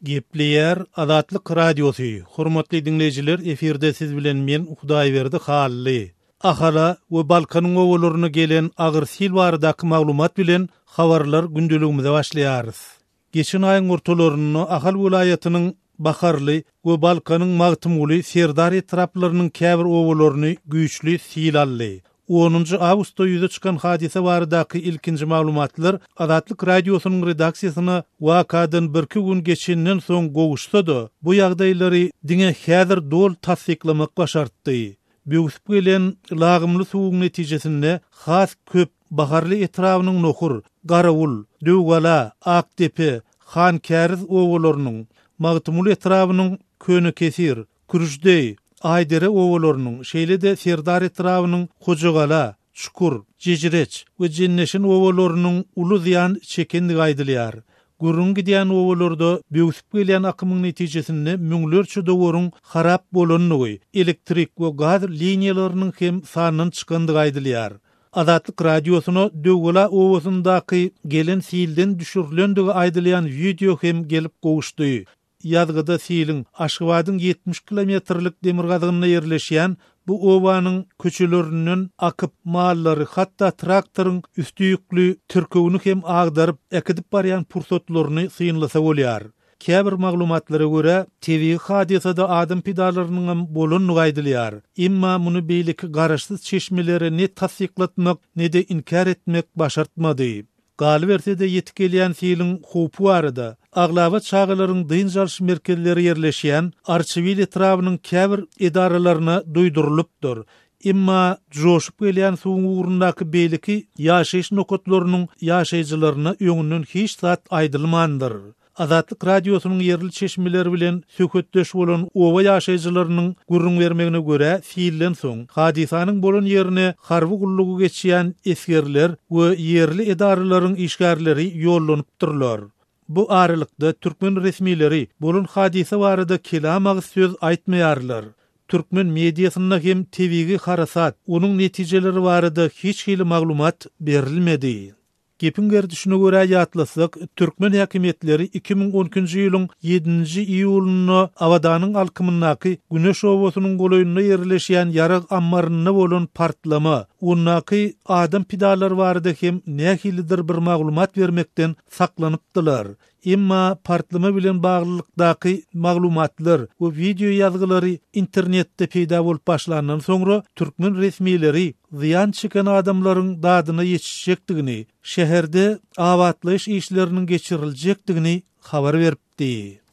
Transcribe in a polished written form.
Gepleýär Azatlyk Radiosy, Hormatly diňleýjiler efirde siz bilen men Hudaýberdi Hally. Ahala we Balkanyň obalaryna gelen agyr sil baradaky maglumat bilen habarlar gündeligimize başlaýarys. Geçen aýyň ortalarynda Ahal welaýatynyň Baharly we Balkanyň Magtymguly, Serdar etraplarynyň käbir obalaryny güýçli sil aldy. Onunjy awgustda ýüze çykan hadysa baradaky ilkinji maglumatlar Azatlyk Radiosynyň redaksiýasyna wakadan birki gün geçenden soň gowuşsa-da, bu ýagdaýlary diňe häzir doly tassyklamak başartdy. Böwsüp gelen lagymly suwuň netijesinde has köp Baharly etrabynyň Nohur, Garawul, Döwgala, Akdepe, Hankäriz obalarynyň, Magtymguly etrabynyň Könekesir, Kürüşdeý, Aýdere obalarynyň, şeýle-de Serdar etrabynyň Hojagala, Çukur, Jejreç we Jenneşen obalarynyň uly zyýan çekendigi aýdylýar. Gürrüňi gidýän obalarda böwsüp gelýän akymyň netijesinde müňlerçe dowaryň harap bolandygy, elektrik we gaz liniýalarynyň hem sandan çykandygy aýdylýar. Azatlyk Radiosyna Döwgala obasyndaky gelen silden düşürilendigi aýdylýan wideo hem gelip gowuşdy. Ýazgyda siliň Aşgabadyň 70 kilometrlik demirgazygynda ýerleşýän bu obanyň köçelerinden akyp, mallary, hatda traktoryň üsti ýükli tirkewini hem agdaryp äkidip barýan pursatlaryny synlasa bolýar. Käbir maglumatlara görä, tebigy hadysada adam pidalarynyňam bolandygy aýdylýar. Emma muny beýleki garaşsyz çeşmelere ne tassyklatmak, ne-de inkär etmek başartmady. Galyberse-de, ýetip gelýän siliň howpy barada, aglaba çagalaryň dynç alyş merkezleri ýerleşýän Arçabil etrabynyň käbir edaralaryna duýdurylypdyr. Emma joşup gelýän suwuň ugrundaky beýleki ýaşaýyş nokatlarynyň ýaşaýjylaryna öňünden hiç zat aýdylmandyr. Azatlyk Radiosynyň ýerli çeşmeleri bilen söhbetdeş bolan oba ýaşaýjylarynyň gürrüň bermegine görä, silden soň, hadysanyň bolan ýerine harby gullugy geçýän esgerler we ýerli edaralaryň işgärleri ýollanypdyrlar. Bu aralykda, türkmen resmileri bolan hadysa barada kelam agyz söz aýtmaýarlar. Türkmen mediasynda hem tebigy harasat, onuň netijeleri barada hiç hili maglumat berilmedi. Gepiň gerdişine görä ýatlasak, türkmen häkimiýetleri 2012-nji ýylyň ýedinji iýulynda Abadanyň alkymyndaky Güneş obasynyň golaýynda ýerleşýän ýarag ammarynda bolan partlama, ondaky adam pidalary barada hem nähilidir bir maglumat bermekden saklanypdylar. Emma partlama bilen baglylykdaky maglumatlar we wideo ýazgylary internetde peýda bolup başlandan soňra türkmen resmileri zyýan çeken adamlaryň dadyna ýetişjekdigini, şäherde abatlaýyş işleriniň geçiriljekdigini habar beripdi.